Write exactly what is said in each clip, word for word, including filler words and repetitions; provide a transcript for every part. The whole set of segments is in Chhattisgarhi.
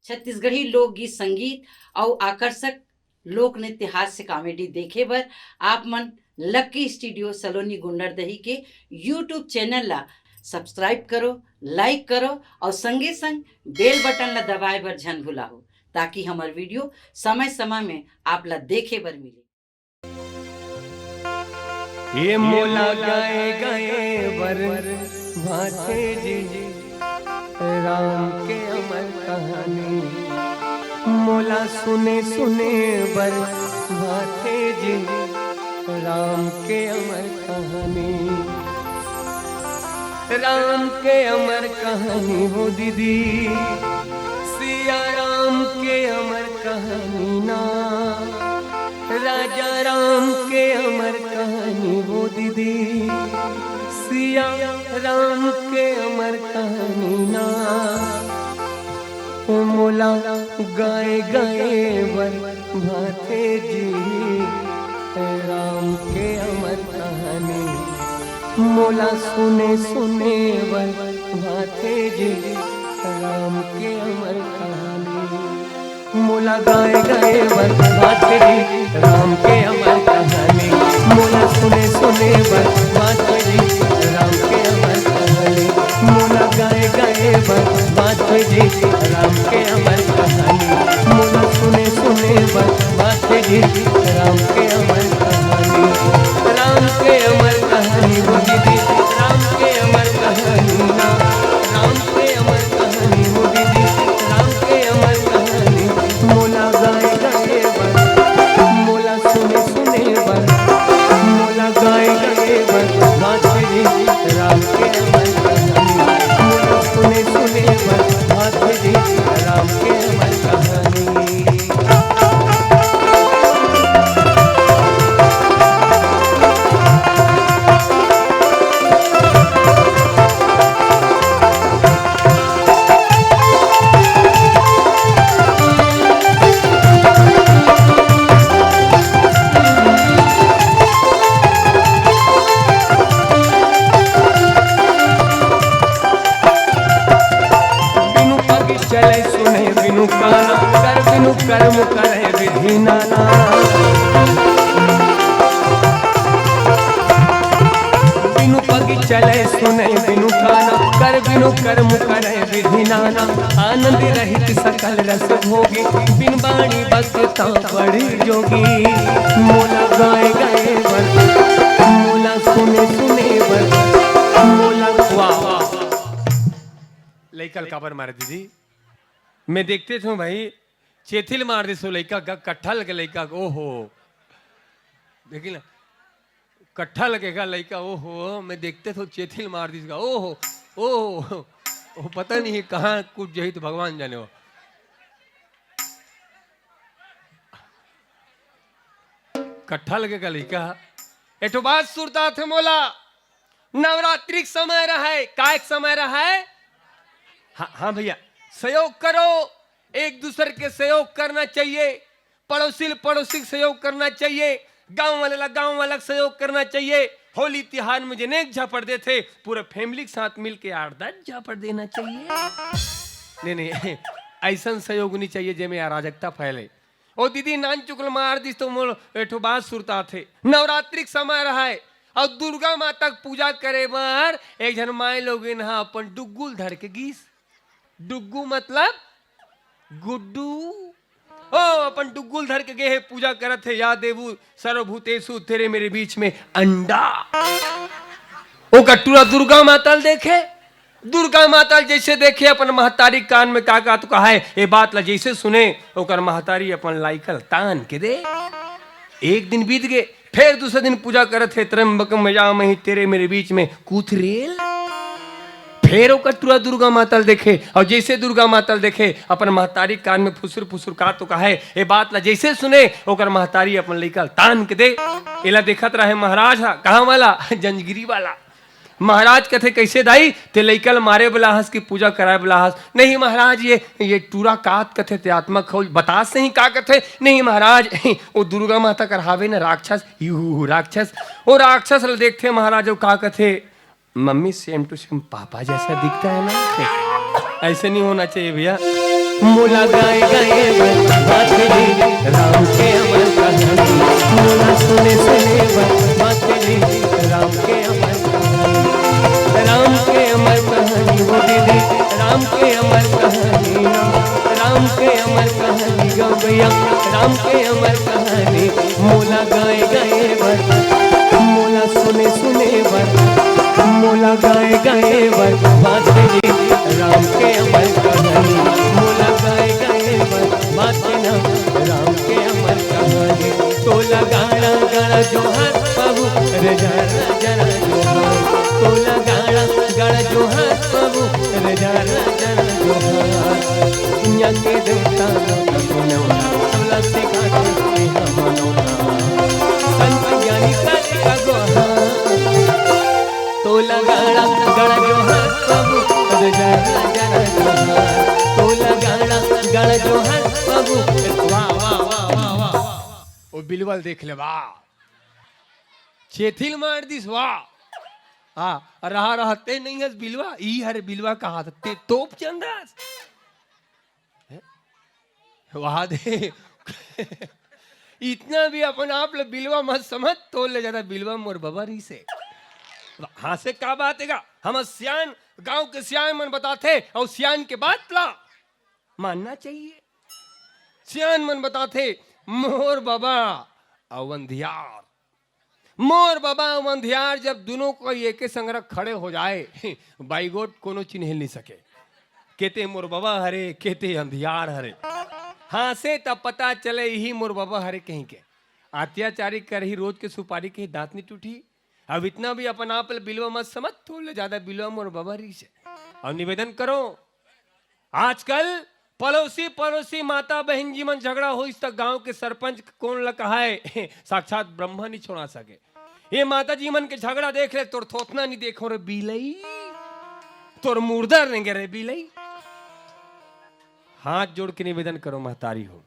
छत्तीसगढ़ी लोकगीत, संगीत अउ आकर्षक लोक नृत्य हास्य comedy देखे बर आप मन लक्की स्टूडियो सलोनी गुंडरदेही के YouTube चैनल ला subscribe करो, like करो अउ संगे संग bell button ला दबाए बर झन भुलाहू, ताकि हमर video समय समय में आप ला देखे बर मिले। ये मोला गाए गाए बर भाथे जी राम के अमर कहानी, मोला सुने सुने बर भाथे जी राम के अमर कहानी। राम के अमर कहानी हो दीदी, सिया राम के अमर कहानी ना, राजा राम के अमर कहानी हो दीदी, सिया राम के अमर कहानी ना। मोला गाए गाए बर भाथे जी राम के अमर कहानी, मोला सुने सुने बर भाथे जी राम के अमर कहानी। मोला गाए गाए बर भाथे जी राम के अमर कहानी, मोला सुने सुने बर भाथे जी राम के अमर कहानी, मोला गाए गाए बर भाथे जी राम के अमर कहानी, मोला सुने सुने बर भाथे जी राम के अमर कहानी। राम के अमर कहानी हो दीदी, राम के अमर कहानी ना, राम के अमर कहानी हो दीदी, राम के अमर कहानी। मोला गाए गाए बर, मोला सुने सुने बर, मोला गाए गाए बर भाथे जी राम के अमर कहानी, मोला सुने सुने बर भाथे जी राम के अमर कहानी। बिनु पग चले सुने बिनु काना, कर बिनु कर्म करे विधि नाना। बिनु पग चले सुने बिनु काना, कर बिनु कर्म करे विधि नाना। आनंद रहित सकल रस भोगी, बिन बाणी बकता बड़ी जोगी। मोला गाए गाए बर, मोला सुने सुने बर, मोला वाह, वाह। लइका ल काबर मारे दीदी? मैं देखते थो भाई, चेथिल मार दिस वो लइका का, कट्ठा लगे लइका का, ओहो। देखी ना, कट्ठा लगे का लइका, ओहो, मैं देखते थो चेथिल मार दिस का, ओहो, ओहो। वो पता नहीं कहाँ कुछ जही तो भगवान जाने वो। कट्ठा लगे का लइका। एठो बात सुरता थे मोला। नवरात्रि के समय रहय, काय के समय रहय? हाँ, हाँ भैया, सहयोग करो, एक दूसर के सहयोग करना चाहिए, पड़ोसी ल पड़ोसी के सहयोग करना चाहिए, गांव वाले ला गांव वाला के सहयोग करना चाहिए। होली तिहार में जेन एक झापड़ देथे, पूरा family के साथ मिलके आठ दस झापड़ देना चाहिए। नहीं, नहीं, अइसन सहयोग नहीं चाहिए जेमे अराजकता फैले। ओ दीदी नान चुकल मार दिस तो मोर एठो बात सुरता थे। नवरात्रि के समय रहय अउ दुर्गा माता के पूजा करे बर एक झन माई लोगिन ह अपन डुग्गू ल धर के गीस। डुग्गू मतलब गुड्डू। ओ अपन डुग्गू ल धर के गे हे, पूजा करत हे, या देवू सर्वभूतेषु तेरे मेरे बीच में अंडा। ओकर टूरा दुर्गा माता ल देखे, दुर्गा माता ल जइसे देखे अपन महतारी कान में का का तो कहाय, ए बात ला जइसे सुने ओकर महतारी अपन लइका ल तान के दे। एक दिन बीत गे, फेर दूसरे दिन पूजा करत हे, त्र्यंबकम यजामहे तेरे मेरे बीच में कूथरेल। फेर ओकर टूरा दुर्गा माता ल देखे अउ जइसे दुर्गा माता ल देखे अपन महतारी कान में फुसुर फुसुर का तो कहाय, ए बात ला जइसे सुने ओकर महतारी अपन लइका ल तान के दे। एला देखत रहे महाराज ह, कहाँ वाला? जंजगिरी वाला। महाराज कथे, "कइसे दाई, ते लइका ल मारे बला हस कि पूजा कराए बला हस?" "नहीं महाराज, ये, ये टूरा कात कथे ते आत्मा खौल बता सही का कथे?" "नहीं महाराज, वो दुर्गा माता कर हावे न राक्षस, यू राक्षस।" वो राक्षस ल देखथे महाराज, वो का कथे, "mummy same to same papa जैसा दिखता है ना।" अइसे नहीं होना चाहिए भैया। मोला गाए गाए बर बात रे, राम के अमर कहानी। मोला सुने सुने बर बात रे, राम के अमर कहानी। राम के अमर कहानी, वो दीदी, राम के अमर कहानी, राम के अमर कहानी, गवैया, राम के अमर कहानी। मोला गाए गाए बर, मोला सुने सुने बर, मोला गाए गाए बर बात रे, राम के अमर कहानी। मोला गाए गाए बर बात ना, राम के अमर कहानी। तोला गाड़ा गाड़ा जोहार बाबू, रे जरा जरा जोहार। तोला गाड़ा गाड़ा जोहार बाबू, रे जरा जरा जोहार। दुनिया के देवता, सबला सिखा के हम मनौना। संत ज्ञानी करे का गोहार। तोला गाड़ा गाड़ा जोहार बाबू, अरे जरा जरा जोहार। तोला गाड़ा गाड़ा जोहार बाबू। वाह, वाह, वाह, वाह, वाह। ओ बिलवा ल देख ले, वाह। चेथिल मार दिस, वाह। हाँ, रहा रहा, ते नहीं हस बिलवा, ई हरे बिलवा कहा था, ते तोप चंदास। हैं? वाह दे। इतना भी अपन आप ले बिलवा मत समझ, तोर ले ज्यादा बिलवा मोर बबा रहिसे। हाँ से का बात हे गा? हमर सियान, गांव के सियान मन बताथे, अउ सियान के बात ला मानना चाहिए। सियान मन बताथे, मोर बबा अउ अंधियार, मोर बबा अउ अंधियार जब दुनों कोई एके संग खड़े हो जाए, बाईगोट कोनो चिन्हे नहीं सके। केते मोर बबा हरे, केते अंधियार हरे। हाँ से तब पता चले, यही मोर बबा हरे कहीं के। अत्याचारी करही रोज के सुपारी, कहीं दांत नहीं टूटी। अब इतना भी अपन आप ले बिलवा मत समझ, तोर ले ज्यादा बिलवा मोर बबा रहिसे। अउ निवेदन करो, आजकल पड़ोसी पड़ोसी माता बहन जी मन झगड़ा होइस त गांव के सरपंच कोन ल कहाय, साक्षात ब्रह्मा नहीं छोड़ा सके। ये माता जी मन के झगड़ा देख ले, तोर थोथना नहीं देखो रे बिलई, तोर मुर्दा रेंगे रे बिलई। हाथ जोड़ के निवेदन करो महतारी हो,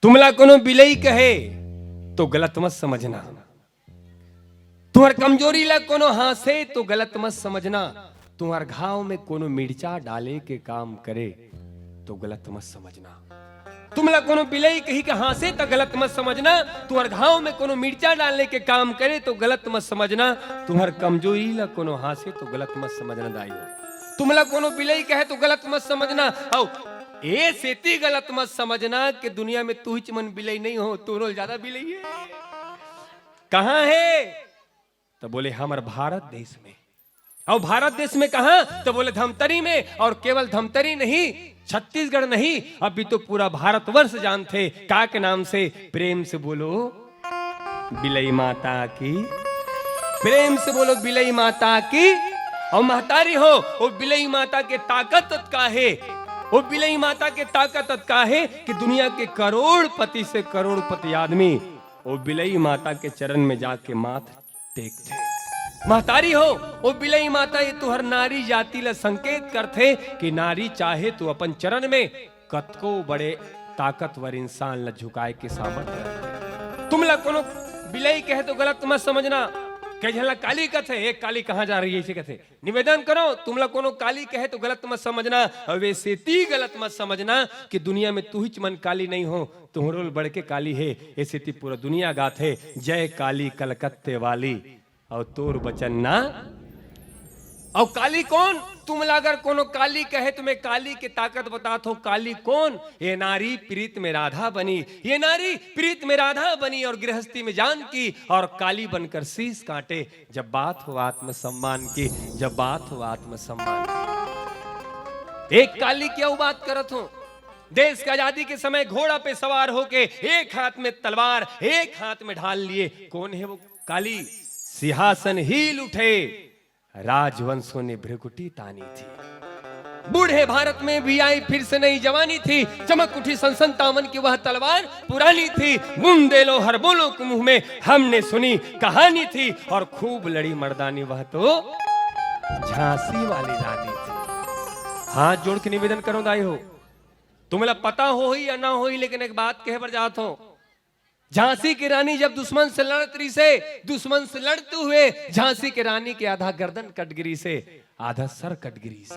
तुमला कोनो बिलई कहे तो गलत मत समझना। तुम्हार कमजोरी ला कोनो हाँसे तो गलत मत समझना। तुम्हार घाव में कोनो मिर्चा डाले के काम करे तो गलत मत समझना। तुमला कोनो बिलई कही के हाँसे तो गलत मत समझना। तुम्हार घाव में कोनो मिर्चा डालने के काम करे तो गलत मत समझना। तुम्हार कमजोरी ला कोनो हाँसे तो गलत मत समझना दाई हो। तुमला कोनो बिलई कहे तो गलत मत समझना। अउ ए सेती गलत मत समझना कि दुनिया में तुहिच मन बिलई नहीं हो, तोरो ले ज्यादा बिलई हे। कहाँ हे? तो बोले, हमर भारत देश में। अउ भारत देश में कहाँ? तो बोले, धमतरी में। अउ केवल धमतरी नहीं, छत्तीसगढ़ नहीं, अभी तो पूरा भारतवर्ष जानथे। का के नाम से? प्रेम से बोलो, बिलई माता की। प्रेम से बोलो, बिलई माता की। अउ महतारी हो, ओ बिलई माता के ताकत अतका हे, ओ बिलई माता के ताकत अतका हे कि दुनिया के करोड़पति से करोड़पति आदमी ओ बिलई माता के चरण में जाके माथ टेकथे। महतारी हो, ओ बिलई माता, ये तुहर नारी जाति ला संकेत करथे कि नारी चाहे तो अपन चरण में कतको बड़े ताकतवर इंसान ला झुकाए के सामर्थ्य रखे। तुमला कोनो बिलई कहे तो गलत मत समझना। कई झन ला काली कथे, "ए काली कहाँ जा रही है?" ऐसे कथे। निवेदन करो, तुमला कोनो काली कहे तो गलत मत समझना। अउ ए सेती गलत मत समझना कि दुनिया में तुहिच मन काली नहीं हो, तुहरो ले बढ़ के काली हे। ए सेती पूरा दुनिया गाथे, "जय काली कलकत्ते वाली।" अउ तोर बचन ना। अउ काली कोन? तुमला अगर कोनो काली कहे तो मैं काली के ताकत बतात हों। काली कोन? ये नारी प्रीत में राधा बनी, ये नारी प्रीत में राधा बनी अउ गृहस्थी में जानकी अउ काली बनकर शीश काटे। जब बात हो आत्मसम्मान की, जब बात हो आत्मसम्मान की। एक काली की अउ बात करत हों। देश के आजादी के समय घोड़ा पे सवार होके एक हाथ में तलवार, एक हाथ में ढाल लिए। कोन हे वो काली? सिंहासन हिल उठे, राजवंशों ने भृकुटी तानी थी। बूढ़े भारत में भी आई फिर से नई जवानी थी, चमक उठी सन संतावन की वह तलवार पुरानी थी। बुंदेलो हर बोलो के मुंह में हमने सुनी कहानी थी, अउ खूब लड़ी मर्दानी वह तो झांसी वाली रानी थी। हाथ जोड़ के निवेदन करो दाई हो, तुमला पता होही या ना होही, लेकिन एक बात कहे बर जात हों। झांसी की रानी जब दुश्मन से लड़त रहिसे, दुश्मन से लड़ते हुए झांसी की रानी के आधा गर्दन कट गिरिसे, आधा सर कट गिरिसे।